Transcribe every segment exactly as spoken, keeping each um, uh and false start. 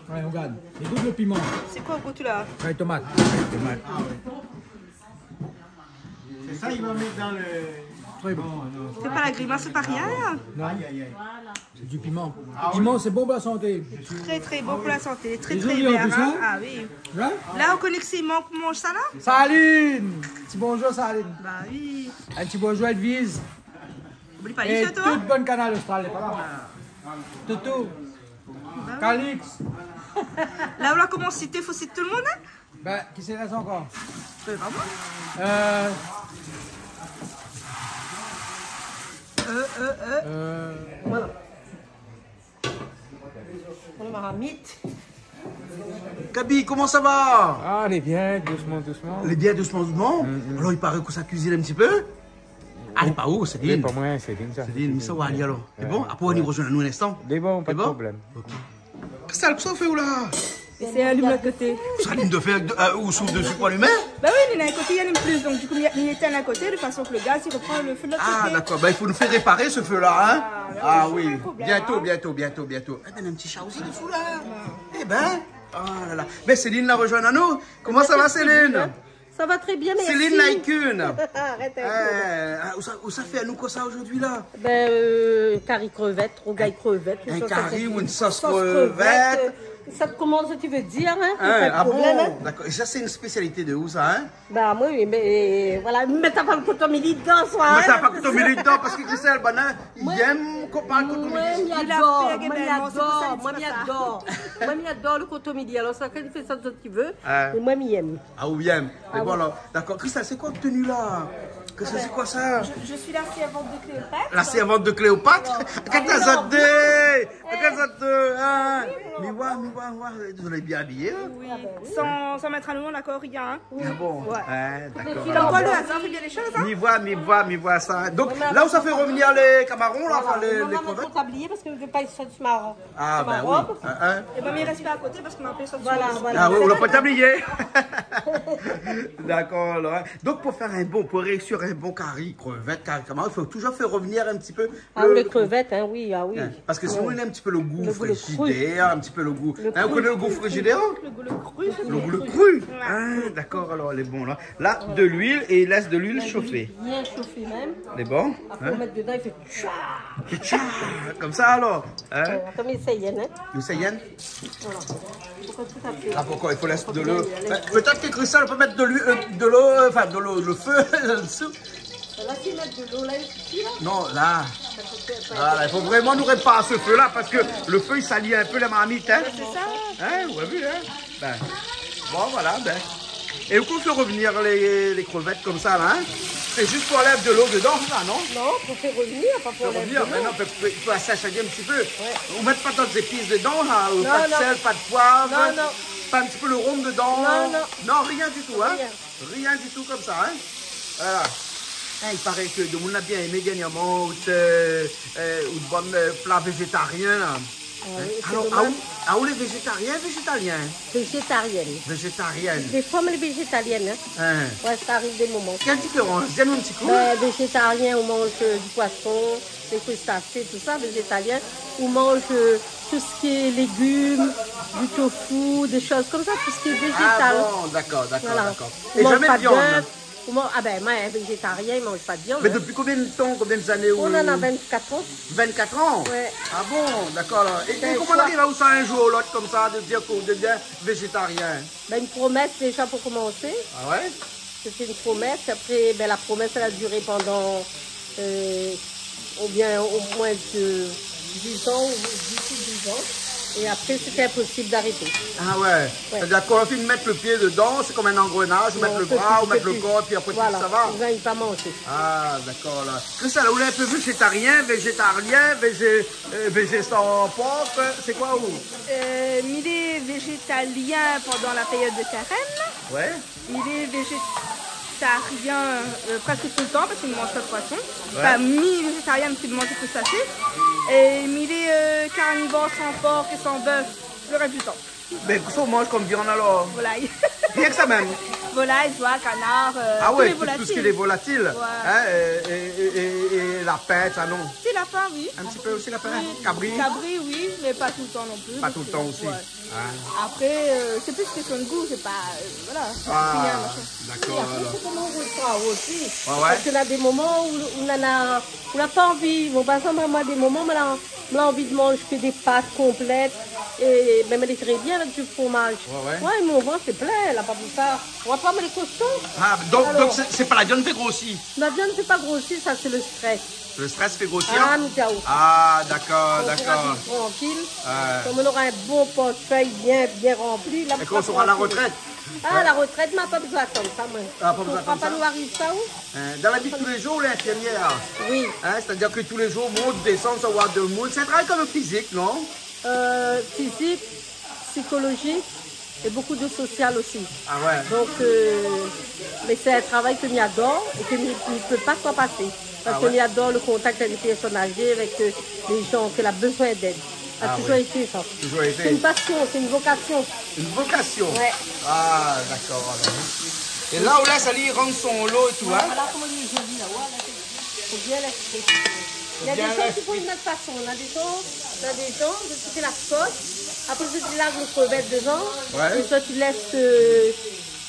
Ouais, on regarde. Li gout lo piman. Sé koi lo gou la ? Fèy tomat. Fèy tomat. Ah ouais. C'est ça, il va mettre dans le... Très bon. Non, non. Fé pa la grimas, sé pa rien la. Non. Aïe, aïe, aïe. C'est du piment. Ah oui. Le piment, c'est bon pour la santé. Très, très bon pour la santé. Très, très vert, hein. Hein ? Ah oui. Hein ? La, ou koné kisa i mank pou manz sa la ? Saline. Ti bonjour, Saline. Ba oui. In ti bonjour, Edwige. Oubli pa li, tout bann Kanal Austral lé pa la. Toto. Ba oui. Calix. La, ou la komans sité, fo sit tout lo moun, hein ? Bin, kisa i rès ankor ? Sé pa moin. Euh. Euh, euh, euh. Euh. Voilà. Mon marmit. Gaby, koman sa va ? Ah, lé bien, dousman, dousman. Lé bien, dousman, dousman. Mm, mm. Alor, i paré ou sa kuizine in ti pé. Ah, lé pa ou, Céline ? Lé pa moin, Céline, sa. Céline, sa va alé alor. Ouais. Lé bon ? Apré, ou va ni rozoinn anou in instan. Lé bon, pa de problèm. Lé bon ? Ok. Christelle, kosa ou fé ou la ? Éséy alim lot koté. Sa alim de fèr avèk de, euh, ou sou dsi pou alimé ? Ba oui, li lé in koté, li alim pli. Donk, du kou, mi, mi étinn in koté de fason ke lo gaz i repran lo fé de lot koté. Ah, dakor. Ba, i fo nou fé répar so fé la, hein ? Ah, oui. Bientôt, bientôt, bientôt, bientôt. Eh bin, in ti sha osi désou la. Ébin, oh la la. Mé Céline la rozoinn anou. Koman sa va, Céline ? Sa va trè bien, mèrsi. Céline Laïkune. Arèt avèk ou. Eh, ah, ou sa, ou sa fé anou kosa zordi la ? Bin, euh, kari krevèt, rougay krevèt, in kari ou in sos krevèt. Sa, koman sa ou vé dir, hein ? Pa de problèm, hein. Ah bon ? Dakor. É sa, sé in spésialité de ou sa, hein ? Ba, moin, oui, mé, euh, voilà, mèt pa lo koton mili dedan, soi, hein. Mèt pa koton mili dedan, parske Christelle, banna i èm kan i parl koton mili. Moin, mi ador, moin, mi ador, moin, mi ador lo koton mili. Alor, sa, kan i fé sa, zot i vé. Mé moin, mi èm. Ah, ou bien. Ah, mé bon, oui. Alor, dakor. Christelle, sé koi out tenu la ? Christelle, sé koi sa ? Je, je suis la servante de Cléopâtre. La servante de Cléopâtre ? Alor, alor, oui. Gard sa dé, gard sa dé, hein. Oui, oui. Mi voi, mi voi, mi voi, zot lé bien abiyé, hein. Oui. Ah, bin oui. San, san mèt anou an akor rien, hein. Ah bon ? Ouais. Hein, dakor. Comme quoi, le hasard fait bien les choses, hein. Mi voi, mi voi, mi voi sa. Donk, la ou sa fé revenir lé kameron la, anfin, lé, lé krevèt. Voilà. Moin, mi sa pa oublié parske mi vé pa i sot su ma rob. Ah, bin oui. Hein, hein. É bin, mi rès pa akoté parske ma pé sot su ma rob. Voilà, voilà. Ah oui, ou la pa oublié. Dakor, alor, hein. Donk, pou fé in bon, pou réisi in bon kari krevèt, kari kameron, i fo touzour fé revenir in ti pé lo, lo krevèt, hein, oui, ah oui. Hein, parske sinon, li na in ti pé lo gou frizidèr, in ti pé lo gou. Lo gou frizidèr. Hein, ou koné lo gou frizidèr ? Lo gou, lo kru. Lo gou, lo kru. Ouais. Ah, dakor, alor, lé bon la. La, de luil, é i lès de luil shofé. Bien shofé mèm. Lé bon, hein ? Apré, ou mèt dedan, i fé tcha. Tcha, konmsa alor, hein ? Voilà, konm i sèy, hein ? I sèy, hein ? Voilà. Pourquoi tout à fait ? Ah, pourquoi ? I fo lès de lo. Pétèt ke Christelle pé mèt de luil, euh, de lo, euh, anfin, de lo, lo fé, lo sou. La, si mèt de lo, la, i sufi, la ? Non, la. Voilà, i fo vréman nou répar so fé la, parske lo fé, i sali in pé la marmit, hein ? Ouais, sé sa. Hein, ou la vu, hein ? Bin, bon, voilà, bin. É ou fé revenir lé, lé krevèt konmsa la, hein ? Sé zis pou anlèv de lo dedan, sa, non ? Non, pou fé revenir, pa pou anlèv de lo. Fé revenir, mé non, fé, fé, fé sésh in ti pé. Ouais. Ou mèt pa dot zépis dedan, la, euh, pa de sèl, pa de poiv, pa in ti pé lo rom dedan. Non, non. Non, rien ditou, hein ? Rien. Rien ditou konmsa, hein ? Voilà. Hein, i paré ke demoun la bien èmé dèrnièrman out, euh, euh, out bann, euh, pla vézétarien, la. Ah oui, sé domaz. Alor, aou, aou lé vézétarien, vézétalien ? Vézétarièn. Vézétarièn. Défoi mi lé vézétalièn, hein. Hein. Ouais, sa i ariv dé moman. Kèl diférans ? Di anou in ti kou. Bin, vézétarien, ou manz, euh, du poisson, dé krustasé, tousa, vézétalien, ou manz, euh, tout sak lé légim, du tofu, dé shoz konmsa, tout sak lé vézétal. Ah bon, dakor, dakor, dakor. Voilà. É zamé de viann ? Ou manz pa de bèf. Ou manz, ah bin, moin, in vézétarien, i manz pa de viann, hein. Mé dopi konbien de tan, konbien zané ou... Nou na vinn-kat an. Vinn-kat an ? Ouais. Ah bon, dakor, alor. É, é koman ou ariv aou sa, in zour ou lot, konmsa, de dir ke ou devien vézétarien ? Bin, in promès déza pou komansé. Ah ouais ? Sété in promès. Apré, bin, la promès, èl la diré pandan, euh, oubien omoin de dizan, ou dis ou douz an. É apré, sété inposib d'arété. Ah ouais. Ouais. Sétadir, kan ou la fine mèt lo pié dedan, sé konm in angrenaz, ou mèt lo bra, ou mèt lo kor, épi apré, tout sa va. Non, ou pé pi, voilà, ou gingn pa manzé. Ah, dakor, la. Christelle, ou lé in pé vézétarien, vézétalien, vézé-, euh, vézé san pork, euh, sé koi ou ? Euh, mi lé vézétalien pandan la périod de karèm. Ouais. Mi lé vézétarien, euh, prèsk toultan parske mi manz pa de poisson. Ouais. Anfin, mi-vézétarien parske mi manz krustasé. É mi lé, euh, karnivor san pork é san bèf lo rès du tan. Bin, kosa ou manz konm viann alor ? Volay. Rienk sa mèm ? Volay, zoi, kanar, euh, tout lé volatil. Ah ouais, tout, tout sak lé volatil. Ouais. Hein, é, é, é, é, é lapin, sa, non ? Si, lapin, oui. In ti pé osi lapin ? Oui. Kabri ? Kabri, oui, mé pa toultan non pli. Pa toultan osi. Ouais. Apré, euh, sé plis késtion de gou, sé pa, euh, voilà, sé rien, machin. Ah, dakor, alor. Mé apré, sé koman ou lé osi. Ouais, ouais. Parske na dé moman ou, ou nana, ou la pa anvi. Bon, par égzanp, moin, dé moman, moin la, moin la anvi de manz ke dé pat konplèt, é mèm lé tré bien avèk du fromaz. Ouais, ouais. Ouais, mon vant lé plin, la pa pou sa. Ou va pa manz lé koshon. Ah, donk, alor, donk sé, sé pa la viann i fé grosi. La viann i fé pa grosi, sa sé le strès. Le strès i fé grosi. Ah, mi di aou. Ah, dakor, dakor. Ou pora viv trankil. Ouais. Kom ou nora in bon portfèy bien, bien ranpli, la, é kan ou sora a la retrèt. Ah, la retrèt, ma pa bezoin atann sa, moin. Ah, pa bezoin atann sa. Ou kroi pa nou ariv sa, ou ? Hein, dan la vi de tou lé zour, ou lé infirmièr. Oui. Hein, sétadir ke tou lé zour, mont, désann, savoir demoun. Sé in travay kan mèm fizik, non ? Euh, fizik, psikolozik é bokou de sosial osi. Ah ouais. Donk, euh, mé sé in travay ke mi ador é ke mi, mi pé pa s'en pasé. Parske mi ador le kontak avèk lé pèrsone azé, avèk, euh, lé zan ke la bezoin d'èd. Ah oui. La touzour été sa. Touzour été. Sé in pasion, sé in vokasion. In vokasion ? Ouais. Ah, dakor, alor. É la, ou la, sa li rann son lo é tou, hein ? Voilà koman li lé zoli la, ouais, la, sé bien. Fo bien lès. Fo bien lès. Na dé zan ki fé in ot fason, na dé zan, na dé zan, zot i fé la sos, apré zot i lav lo krevèt dedan, é zot i lès, euh,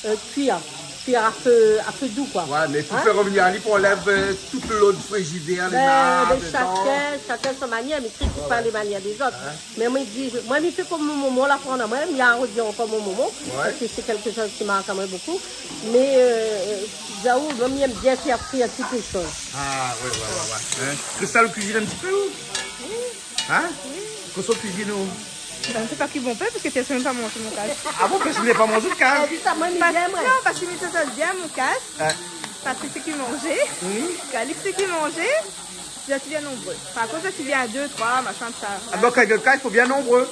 euh, kuir. Kuir a fé, a fé dou, koi. Ouais, mé pou fé revnir ali, pou anlèv, euh, tout lo de frizidèr, lé marmit dedan. Shakinn, shakinn son manièr, mi kritik pa lé manièr dé zot. Hein ? Mé moin, mi di, moin, mi fé kom mon momon la aprann amoin, mi ardi ankor mon momon, parske sé kékshoz ki mark amoin bokou. Mé, euh, Zaou, moin, mi èm bien fé frir tout lé shoz. Ah, ouais, ouais, ouais, ouais. Hein ? Christelle, ou kuizine in ti pé, ou ? Oui. Hein ? Oui. Kosa ou kuizine, ou ? Ben, mi fé pa kui bonpé, parske pèrsone la pa manz mon kaz. Ah bon, pèrsone la pa manz out kaz ? Ah, zistoman, mi di amoin. Non, parske mi fé sa bien, mon kaz. Hein. Patrick sé ki manzé. Oui. Calix sé ki manzé. Zot i vien nonbré. Par kont, zot i vien a dé, troi, machin, tousa. Ah, donk, avèk le kaz, i fo vien nonbré.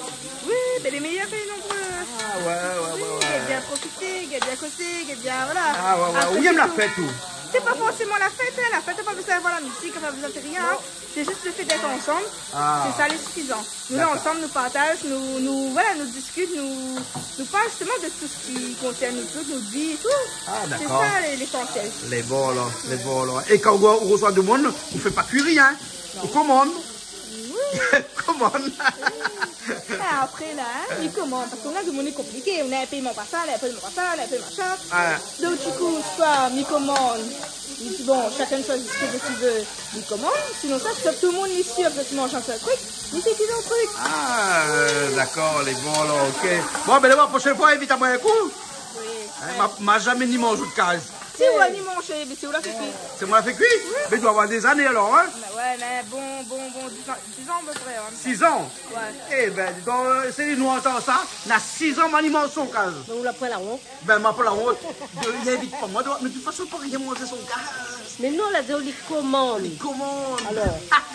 Oui, mé lé méyèr kan lé nonbré. Ah, ouais, ouais, ouais, ouais. Oui, gingn bien profité, gingn bien kozé, gingn bien, voilà. Ah, ouais, ouais. Apré, oui, sé tou. Sé pa forséman la fèt, hein. La fèt, na pa bezoin avoir la mizik, na pa bezoin de rien, hein. Sé zis le fé d'èt ansanm. Ah. Sé sa lé sifizan. Nou lé ansanm, nou partaz, nou, nou, voilà, nou diskit, nou, nou parl zistoman de tout sak i konsèrn nou tout, nout vi é tou. Ah, dakor. Sé sa lé, lésansièl. Lé bon, la, lé bon, la. É kan ou, ou resoi demoun, ou fé pa kui rien, hein ? Non. Ou komann. Oui. Komann. Oui. É apré, la, hein, mi komann, parske na demoun lé konpliké, na in péi i manz pa sa, na in péi i manz pa sa, na in péi machin. Ah. Donk, du kou, soi mi komann, mi di, bon, shakinn i shoizi sak li vé, mi komann. Sinon sa, si tout demoun lé sir ke mi manz in sèl truk, mi fé ki lot truk. Ah, euh, dakor, lé bon, la, OK. Bon, ben, la proshèn foi, invit amoin in kou. Oui. Hein, ma, ma zamé ni manz out kaz. Si, ou la ni manzé, mé sé ou la fé kui. Sé moin la fé kui ? Oui. Mé i doi avoir dé zané, alor, hein ? Mé ouais, mé bon, bon, bon, diz an, diz an a pé pré, hein. Siz an ? Ouais. Eh ben, di donk, euh, Céline, nou antann sa, na siz an ma ni manz son kaz. Mé ou la pa la ont. Ben, ma pa la ont. De, li invit pa moin, donk, mé de tout fason, pa rien manzé son kaz. Mé non, la di aou li komann. Li komann. Alor,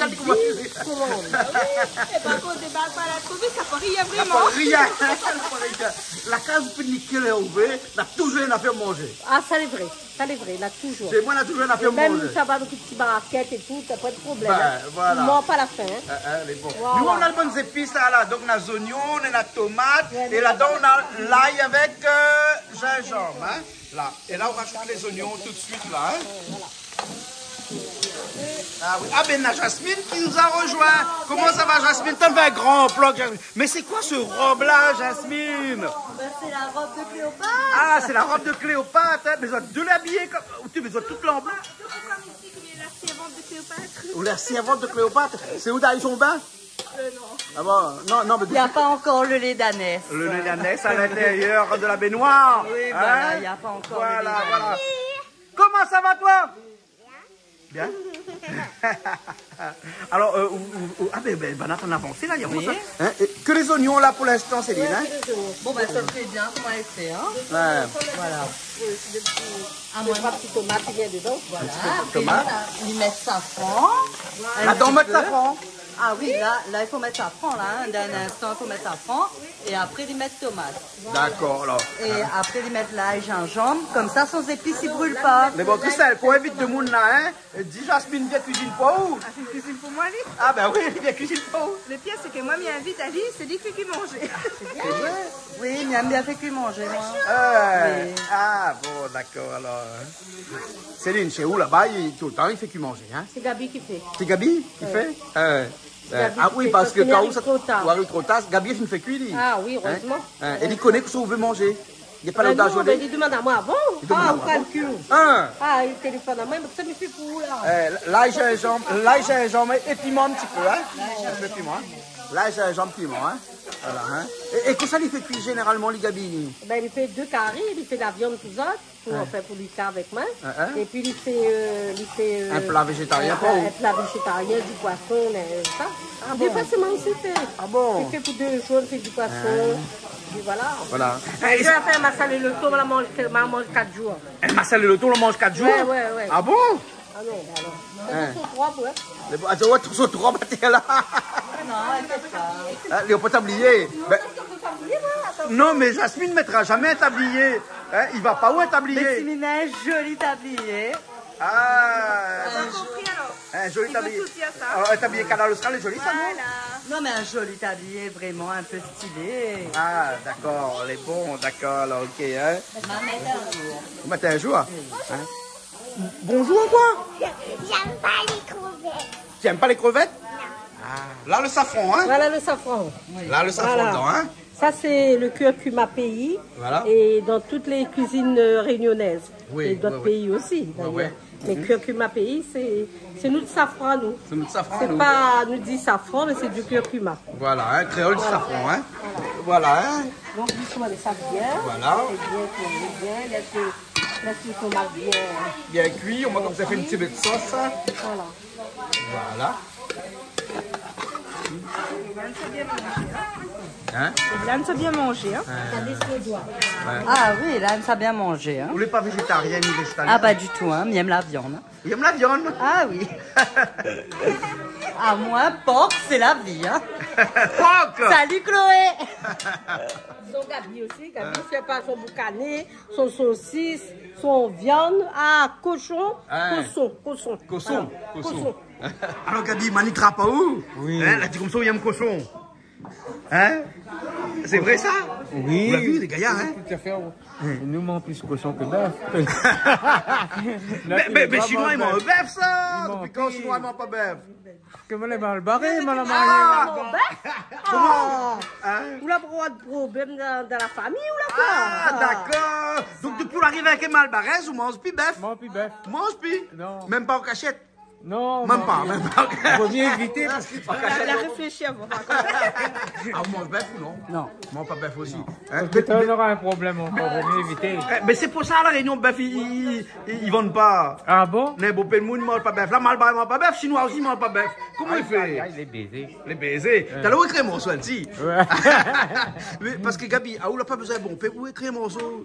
li komann. Li komann. Ah oui, é par kont, débark pa la tro vit, sa pa rien, vréman. Sa pa rien. Sa pa rien. La kaz, ou pé niké lèr ou vé, na touzour in afèr manzé. Ah, sa lé vré. Sa lé vré, na touzour. Sé moin, na touzour in afèr manzé. É mèm sa va avèk ti barkèt é tou, na pa de problèm, hein. Ben, voilà. Ou mor pa la fin, hein. Hein, hein, lé bon. Voilà. Nou, na le bann zépis la, la. Donk, na zonyon, na tomat, é ladan, na lay avèk, euh, zinzanm, hein. La. É la, ou razout lé zonyon tout de suit, la, hein. Ah oui. Ah ben, na Jasmine ki nou la rezoinn. Koman sa va, Jasmine ? Té fé in gran plan, Jasmine. Mé sé koi se rob la, Jasmine ? Ben, sé la rob de Cléopâtre. Ah, sé la rob de Cléopâtre, hein. Mé zot dé lé abiyé kom, ou té, mé zot tout lé an blan. Ou la sèrvant de Cléopâtre. Sé ou, dan son bin ? Euh, non. Ah bon ? Non, non, mé... Il y a pas encore le lait d'ânesse. Le lait d'ânesse à l'intérieur de la baignoire. Oui, voilà, il y a pas encore le lait d'ânesse. Hein ? Voilà, voilà. Koman sa va, toi ? Bien. Alor, euh, ou, ou, ou, ah ben, ben, bann afèr avansé la, i avansé, hein. Oui. É ke lé zonyon la pou linstan, Céline, hein ? Ouais, ke lé zonyon. Bon, ben, sa i fé bien, koman i fé, hein ? Ouais. Voilà. Dé troi ti tomat i vien dedan. Voilà. In ti pé de tomat. Apré, li mèt safran. Ladan, ou mèt safran ? Ah oui, la, la, i fo mèt safran, la, hein. Dan in instan, i fo mèt safran. É apré, li mèt tomat. Dakor, alor. É apré, li mèt lay, zinzanm. Komsa, son zépis i bril pa. Mé bon, Christelle, pou invit demoun la, hein, di Jasmine vien kuizine pou ou. Ah, sé in kuizine pou moin, li. Ah ben oui, li vien kuizine pou ou. Le pir, sé ke moin, mi invit ali, sé li ki fé kui manzé. Sé vré ? Oui, mi èm bien fé kui manzé, moin. Euh, oui. Ah bon, dakor, alor, hein. Céline, sé ou laba, li, toultan, li fé kui manzé, hein ? Sé Gaby ki fé. Sé Gaby ki fé ? Ouais. Euh, Gaby, ah oui, parske kan ou ariv tro tar, Gaby la fine fé kui, li. Ah oui, erezman. Hein ? É li koné kosa ou vé manzé. Li lé pa la dan la zourné. Li domann amoin avan. Li domann amoin avan. Ah, ou kalkil. Hein ? Ah, li téléfone amoin, mé sa mi fé pou ou la. Eh, lay, zinzanm, lay, zinzanm é piman in ti pé, hein ? In pé piman, hein ? Lay, zinzanm, piman, hein ? Voilà, hein ? É, é kosa li fé kui zénéralman, li, Gaby ? Ben, li fé dé kari, li fé la viann, tousala. Pou, anfin, pou li ka avèk moin. Hein, hein. Épi li fé, euh, li fé, euh, in pla vézétarien, in pla vézétarien, di poison, euh, sa. Ah bon ? Défoi sé moin osi mi fé. Ah bon ? Mi fé pou dé zour, mi fé di poison. Hein. Épi voilà. Voilà. Moin la fé in massalé loton, moin la manz, moin la manz kat zour. In massalé loton, ou la manz kat zour ? Ouais, ouais, ouais. Ah bon ? Ah non, ben alor. Hein. Lé bon, ah, ou oi, tout son trap atèr la. Non, inkièt pa. Hein, li la pa tablié. Ben, non, mé Jasmine mètra zamé in tablié. Hein, i va pa ou in tablié. Mé si, mi mèt in zoli tablié. Ah. Ou la konpri alor ? In zoli tablié. I fo soutien sa. Alor, in tablié Kanal Austral, lé zoli sa, non ? Voilà. Non, mé in zoli tablié, vréman in pé stilé. Ah, dakor, lé bon, dakor, alor, ok, hein. Ma mèt in zour. Ou mèt in zour, hein. Bonjour, quoi ? J'aime pas les crevettes. Tu aimes pas les crevettes ? Non. Ah, là, le safran, hein ? Voilà le safran. Là, le safran dedans, hein ? Ça, c'est le curcuma pays. Voilà. Et dans toutes les cuisines, euh, réunionnaises. Oui, oui, oui. Et d'autres pays aussi, d'ailleurs. Ouais, ouais. Mais curcuma pays, c'est, c'est notre safran, nous. C'est notre safran, nous. C'est pas, nous dit safran, mais c'est du curcuma. Voilà, hein, créole du safran, hein. Voilà. Voilà, hein. Donc, doucement, ça vient. Voilà. Et bien, bien, bien, laisse le Lès li komann bien. Bien kui, ou mèt konmsa, fé in ti bèt sos, sa. Voilà. Voilà. Hein ? Lé bien manzé, hein ? Ouais. Ah oui, la, sa bien manzé, hein ? Ou lé pa vézétarien ni vézétalien ? Ah, pa ditou, hein, mi èm la viann, hein. Ou èm la viann ? Ah oui. Ah, moin, pork, sé la vi, hein. Pork ! Salut, Chloé. Son Gaby osi, Gaby i fé pa son boukané, son sosis, son viann, ah, koshon, koshon, koshon. Koshon, voilà. Koshon. Alor, Gaby, Mani trap aou ? Oui. Hein, la di konmsa, ou èm koshon. Hein ? Sé vré sa ? Oui. Ou la vi, lé gayar, hein ? Tout à fait. Nou manz plis koshon ke bèf. Mé, mé, mé Shinoi i manz bèf, sa. Dopi kan Shinoi i manz pa bèf ? Ke moin lé mal baré, moin la marié. Ah, bon, ben. Koman ? Hein ? Ou la pa avoir de problèm dan, dan la fami, ou la pa ? Ah, dakor. Donk, dopi ou la ariv avèk malbarèz, ou manz pi bèf. Manz pi bèf. Manz pi. Non. Mèm pa an kashèt. Non, mèm pa, mèm pa. Vo mié évité, parske... La, la réfléshi avan, par kont. Ah, ou manz bèf ou non ? Non. Manz pa bèf osi. Hein ? Parske ou nora in problèm ankor, vo mié évité. Eh, mé sé pou sa, La Rényon, bèf, i, i, i, i vann pa. Ah bon ? Néna bonpé d'moun i manz pa bèf. La, malbar i manz pa bèf, Shinoi osi i manz pa bèf. Koman i fé ? Ay, ay, ay, lé bézé. Lé bézé. Ouais. Talèr ou ékri in morso, èl, si. Ouais. Mé parske Gaby, ah, ou la pa bézoin bonpé pou ékri in morso.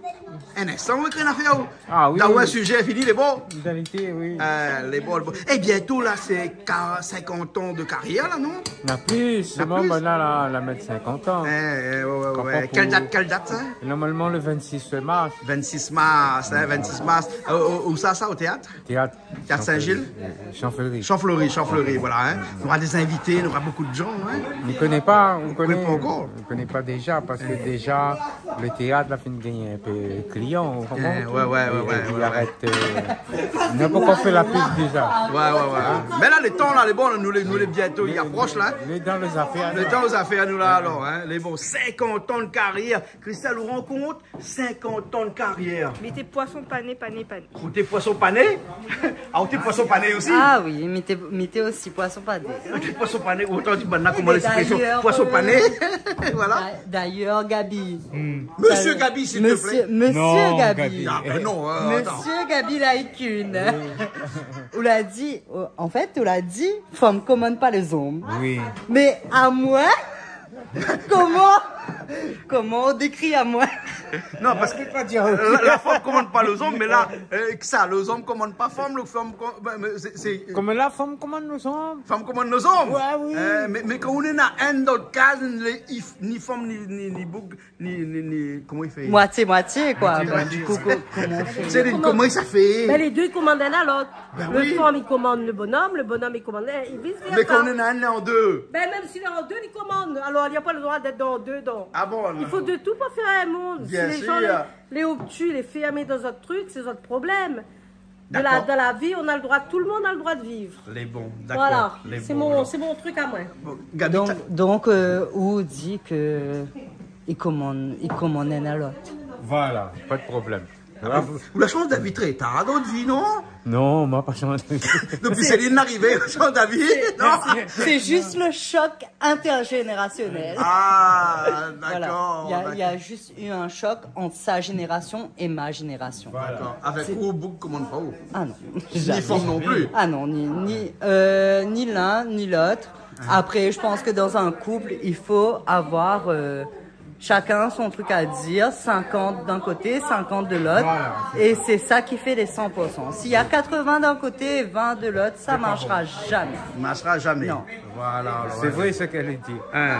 In instan, ou ékri in afèr, ou. Ah oui. D'abor, in sizé fini, lé bon. Modalité, oui. Euh, lé bon, lé bon. Eh, bientôt, là, c'est quar-, cinquante ans de carrière, là, non ? Na plis, na plis. Sèlman, ben, la, la, la mèt cinquante ans. Eh, eh, ouais, ouais, ouais. Kèl dat, kèl dat, sa ? Normalman, le vingt-six mars. Vingt-six mars, hein, vingt-six mars. Euh, ou, ousa sa, o téat ? Téat. Téat Saint-Gilles ? Champ Fleuri. Champ Fleuri, Champ Fleuri, voilà, hein. Nora dé zinvité, nora bonpé d'moun, hein. Ou koné pa, ou koné pa ankor. Ou koné pa déza, parske déza, le téat la fine gingn in pé klian, ou konpran ? Eh, ouais, ouais, ouais, ouais, ouais. É, é, é pi arèt, euh, nou la pankor fé la pib déza. Ouais, ouais, ouais. Mé la, le tan, la, lé bon, nou lé, nou lé bientôt, i aprosh, la. Lé dan lé zafèr, nou la, alor, hein. Lé bon, cinquante ans de carrière. Christelle, ou rann kont, cinquante ans de carrière. Mi té poison pané, pané, pané. Ou té poison pané ? Ah, ou té poison pané osi ? Ah oui, mi té, mi té osi poison pané. Ou té poison pané, otan di banna, koman lé, d'ayèr, poison pané. Voilà. D'a-, d'ayèr, Gaby. Monsieur Gaby, s'il te plaît. Monsieur, monsieur Gaby. Non, Gaby. Ah, ben non, euh, atann. Monsieur Gaby Laïkune. Oui. Ou la di, euh, an fèt, ou la di, fanm i komann pa lé zom. Oui. Mé amoin, Koman, koman ou dékri amoin ? Non, parske, euh, la, la fanm i komann pa lé zom, mé la, euh, kisa, lé zom i komann pa fanm, lé fanm i ko-, ben, mé sé, sé, euh, koman la fanm i komann lé zom ? Fanm i komann lé zom. Ouais, oui. Euh, mé, mé kan ou néna inn dan la kaz, ni, ni fanm, ni, ni, ni boug, ni, ni, ni, koman i fé ? Moitié, moitié, koi. Moitié, moitié. Bon, di kou, ko-, koman ou fé ? Sé lé, koman sa i fé ? Ben, lé dé i komann inn a lot. Ben oui. Lo fanm i komann lo bonom, lo bonom i komann, é vis vèrsa. Mé kan ou néna inn, lé an dé. Ben, mèm si lé an dé, i komann. Alor, na pa lo droi d'èt dan dé, dan. Ah bon, non. I fo de tout pou fé in monn. Bien sir. Si lé jan lé, lé obtus, lé fèrmé dan zot trik, sé zot problèm. De la, dans la vie, on a le droit, tout le monde a le droit de vivre. Lé bon, dakor. Voilà, lé bon, alor. C'est mon truc à moi. Bon, Gaby, donc, t'as donc, euh, ou di ke i komann, i komann inn a lot. Voilà, pas de problème. Ah, ou la shanj d'avi tré tar dan out vi, non ? Non, ma pa shanj d'avi. Dopi Céline lé arivé, ou la shanj d'avi, non ? C'est juste le choc intergénérationnel. Ah, voilà. D'accord, il y a, il y a juste eu un choc entre sa génération et ma génération. Voilà. D'accord. Avèk ou, boug komann pa ou ? Ah non, jamais. Ni fanm non pli. Ah non, ni, ni, euh, ni l'un, ni l'autre. Ah. Après, je pense que dans un couple, il faut avoir, euh, chacun son truc à dire, cinquante d'un côté, cinquante de l'autre. Voilà, c'est ça. Et c'est ça qui fait les cent pour cent. S'il y a quatre-vingts d'un côté et vingt de l'autre, ça marchera jamais. C'est pas bon. Marchera jamais. Non. Voilà, alors, c'est vrai ce qu'elle dit. Hein.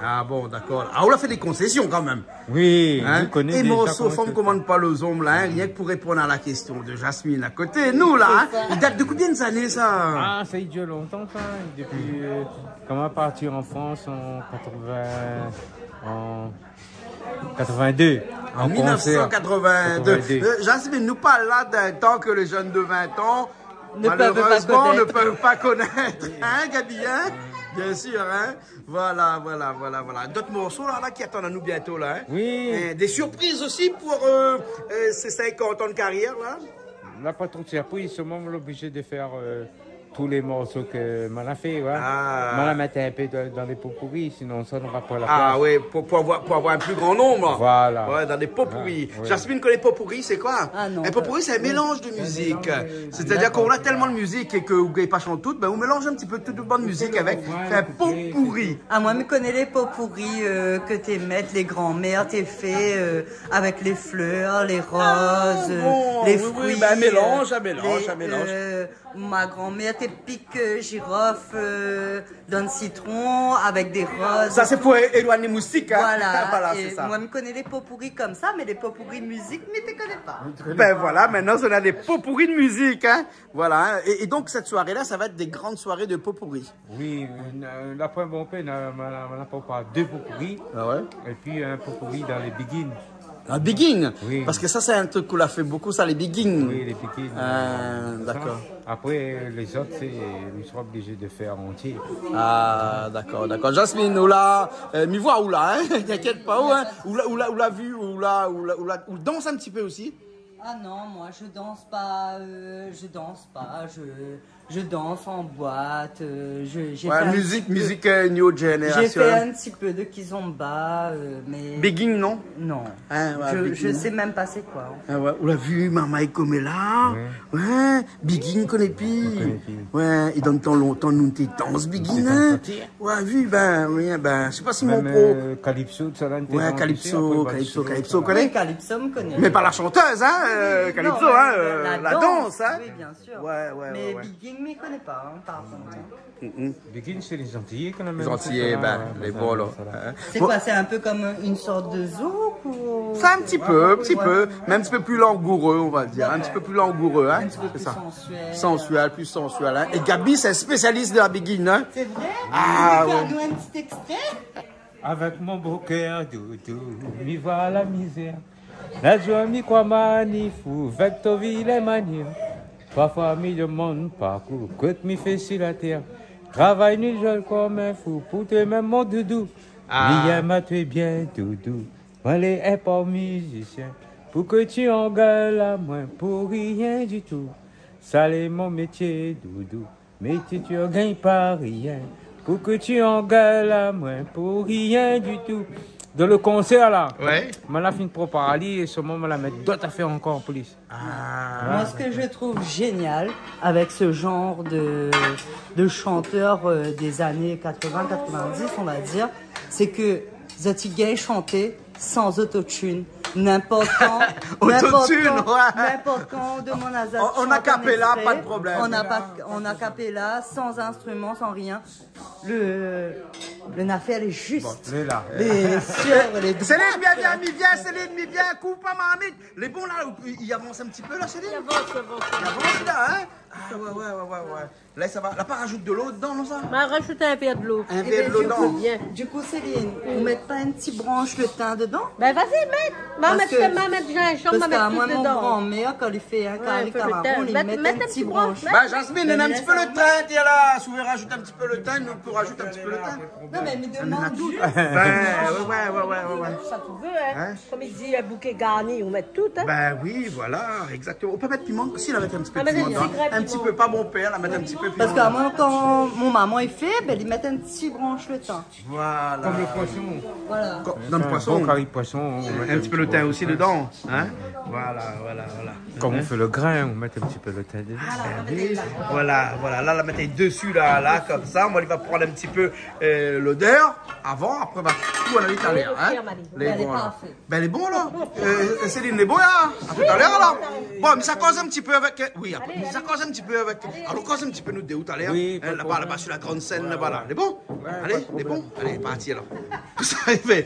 Ah bon, d'accord. Ah, ou la fé dé konsésyon kan mèm. Oui, hein ? Ou koné dé konsésyon. É morso Fanm komann pa lé zom la, hein, rienk pou réponn a la késtion de Jasmine a koté nou la, hein. C'est ça. I dat de konbien d'ané sa ? Ah, sa i dir lontan sa, hein. Dopi, euh, kan ma parti an Frans an quatre-vingts, an quatre-vingt-deux, an konsèr. En mille neuf cent quatre-vingt-deux. Quatre-vingt-deux. Euh, Jasmine, nou parl la d'in tan ke lé jenn de vingt an, malheureusement, ne peuvent pas connaître. Ne peuvent pas connaître, hein, Gaby, hein ? Bien sûr, hein ? Voilà, voilà, voilà, voilà. Dot morso la, la, ki atann anou bientô la, hein ? Oui. Hein, dé sirpriz osi pou, euh, euh, sé sinkant an de karièr la ? La pa tro de sirpriz, solman lé oblizé de fèr, euh, tout lé morso ke ma la fé, ouais. Ah. Ma la mèt in pé dan, dan lé pot-pourri, sinon sa nora pa la plas. Ah ouais, pou, pou avoir, pou avoir in pli gran nonb. Voilà. Ouais, dan lé pot-pourri. Ah, ouais. Jasmine koné pot-pourri, sé koi ? Ah non, pa. In pot-pourri, sé in mélanz de mizik. Sé in mélanz de mizik. Sétadir ke ou na tèlman de mizik é ke ou gingn pa shant tout, bin, ou mélanz in ti pé tout bann mizik avèk, fé in pot-pourri. Ah, moin, mi koné lé pot-pourri, euh, ke té mèt, lé granmèr té fé, euh, avèk lé flèr, lé roz, euh, lé frui, euh, lé, euh, ma grand-mèr té pik, euh, girofl, euh, dan le citron. Ah bon, oui, oui, bin, mélanz, in mélanz, in mélanz. Avèk dé roz. Sa, sé pou é-, éloign lé moustik, hein. Voilà, sé sa. Voilà, é moin, mi koné lé pot-pourri konmsa, mé lé pot-pourri mizik, mi té koné pa. Bin voilà, koné pa. Maintenant, on a des pot-pourri de musique, hein. Voilà, hein. Et, et donc, cette soirée-là, ça va être des grandes soirées de pot-pourri. Oui, euh, la première, bon, on a, on a, on a préparé deux pot-pourri. Ah ouais ? Et puis un pot-pourri dans les Biguines. Ah, Biguines ? Oui. Parce que ça, c'est un truc qu'on a fait beaucoup, ça, les Biguines. Oui, les Biguines, euh, ça. Ah, d'accord. Après, les autres, c'est, ils seront obligés de faire entier. Ah, d'accord, d'accord. Jasmine, ou la, euh, mi voi ou la, hein ? T'inquiète pas, ou, hein ? Ou la, ou la, ou la vu, ou la, ou la, ou la, ou danse un petit peu aussi ? Ah non, moi, je danse pas, euh, je danse pas, je, je danse en boîte, euh, je, j'ai fait un petit peu, musique, euh, new generation, hein. Ouais, musique, j'ai fait un petit peu de kizomba, euh, mais... Biguine, non ? Non. Hein, ouais, je, je sais même pas c'est quoi, en fait. Ah ouais, ou la vu, marmay koméla. Ouais. Ouais, Biguine, koné pi. Koné pi. Ouais, é dan tan lontan, nou té dans Biguine, hein. Nou té dans sa. Ouais, vu, bin, oui, bin, je sais pas si mon pro... Mèm, euh, calypso, tout sa la, nou té dans osi, calypso, apré, bin, calypso, calypso, koné ? Oui, calypso, mi koné. Mais pas la chanteuse, hein, euh, calypso, hein, euh, la danse, hein. Non, euh, la, la danse, oui, bien sûr. Ouais, ouais, ouais, ouais. Mais Biguine, mi koné pa, hein, par contre, hein. Mm, mm. Biguine, c'est les Antillais, quand même, tout ça, là, ouais, ça, ça, là. Les Antillais, bin, les Wolof, hein. C'est quoi, c'est un peu comme une sorte de zouk ou ? C'est un petit peu, un petit peu, mais un petit peu plus langoureux, on va dire, un petit peu plus langoureux, hein. Ouais. Un petit peu plus sensuel. C'est ça. Sensuel, plus sensuel, hein. Et Gaby, c'est un spécialiste de la biguine, hein. C'est vrai ? Ah, ouais. Fais-nous un petit extrait. Avèk mon bo kèr doudou, mi voi la mizèr. La zoi mi kroi manif ou vèk to vilin manyèr. Parfoi mi demann parkou, kosa mi fé si la tèr. Travay nuit zor konm in fou pou té mèm mon doudou. Ah. Mi yèm atoué bien doudou. Moin lé in pov mizisien. Pou ke ti angèl amoin pou rien ditou. Sa lé mon métié doudou. Mé ti, ti gingn pa rien. Pou ke ti angèl amoin pou rien ditou. Dan le konsèr la, ouais, ma la fine prépar ali é solman ma la mèt dot afèr ankor an plis. Ah. Moi, ce que je trouve génial avec ce genre de, de chanteur, euh, des années quatre-vingts, quatre-vingt-dix, on va dire, c'est que zot i gingn shanté sans autotune. N'importe quand, n'importe quand, ouais. Autotune, n'importe quand, on demande à zot de chanter un extrait. En, en a cappella, pas de problème. En a-, en a cappella, sans instrument, sans rien. Le, Lo nafèr lé zis. Bon, lé la. Lé sir, lé droi. Céline, vien, vien, mi vien, Céline, mi vien, koup pa marmit. Lé bon la, i avans in ti pé la, Céline ? I avans, i avans. I avans la, in ? Ah, ouais, ouais, ouais, ouais, ouais. La, sa va. La pa razout dolo dedan, non, sa ? Ma razout in vèr dolo. In vèr dolo dedan. Bien. Ébin, du kou, du kou, Céline, ou mèt pa in ti bransh lo tin dedan ? Bin, vas-y, mèt. Ma mèt, ma mèt zinzanm, ma mèt tout dedan. Parske moin, mon granmèr, kan li fé in kari kamaron, li mèt in ti bransh. Bin, Jasmine, néna in ti pé lo tin, tiens la, si ou vé razout in ti pé lo tin, nou pé razout in ti pé lo tin. Non, mé mi domann zis. Bin, ouais, ouais, ouais, ouais, ouais. Sa ou vé, in. In ? Kom i di, in bouké garni, ou mèt tout, in. Bin oui, voilà, exactement. Ou pé mèt piman, si, la mèt in ti pé piman dedan. Ah, mé sé in ti pé pa bonpèr, la mèt in ti pé piman dedan. Parske moin, kan mon momon i fé, bin, li mèt in ti bransh lo tin. Voilà. Kom lo poison. Voilà. Kom, dan lo poison. In bon kari poison, ou mèt in ti pé lo tin osi dedan, in. Voilà, voilà, voilà. Kom ou fé lo grin, ou mèt in ti pé lo tin dedan. Ah oui, voilà, voilà. La, la mèt dési, la, la, komsa. Moin, li va pran in ti pé, euh, lodèr avan, apré, va tout anou talèr, in. Lé bon, la. Bin, lé bon, la. Euh, Céline, lé bon, la. A talèr, la. Bon, mi sa koz in ti pé avèk, euh, oui, apré, mi sa koz in ti pé avèk, alon koz in ti pé nou dé talèr. Oui, pa de problèm. Laba, laba, si la gran sèn, laba, la. Lé bon ? Alé, lé bon ? Alé, parti, alor. Sa i fé.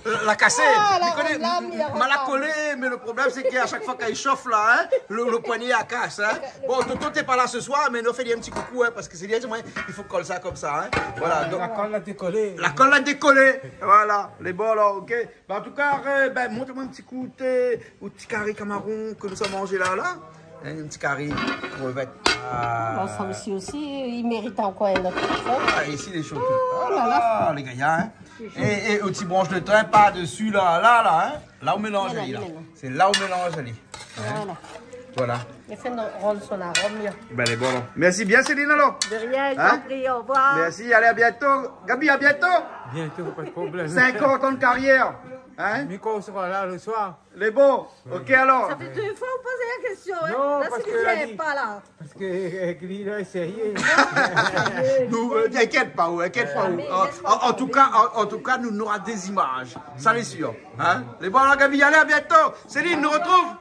Euh, la kasé. Ah, la, mi koné, la, mi, ma la kolé, mé lo problèm, sé ke a shak foi kan i shof, la, in, lo, lo poigné i kas, in. Bon, Toto, té pa la se soir, mé nou fé in ti koukou, in, parske sé li, moin, i fo kol sa komsa, in. Voilà, donk, la kol la dékolé. La kol la dékolé. Voilà, lé bon, la, OK. Bin, an tou ka, euh, bin, mont amoin in ti kou, euh, lo ti kari kamaron ke nou la manzé la, la. In, in ti kari krevèt. Ah. Bon, sa osi, osi, i mérit ankor in ot. Ah, isi, lé sho. Oh la la. Ah, lé gayar, in. É, é lo ti bransh de tin par dési, la, la, la, in. La ou mélanz ali, la. Sé la ou mélanz ali. Voilà. Voilà. É fé rann son arom, la. Bin, lé bon, la. Mèrsi bien, Céline, alor. De rien, je t'en prie, au revoir. Mèrsi, alé, à bientôt. Gaby, à bientôt. Bientôt, pa de problèm. Cinquante ans de carrière. In ? Mi kroi ou sra la lo soir. Lé bon. OK, alor. Sa fé dé foi ou poz la késtion, in. Non, la, parske li vien pa, la. Parske, euh, li lé sérié. Nou, euh, inkièt pa, ou, inkièt pa, ou. Ah, mé an, an tou ka, an, an tou ka, nou nora dé zimaz. Sa, lé sir. In ? Lé bon, la, Gaby, alé, à bientôt. Céline, nou rotrouv.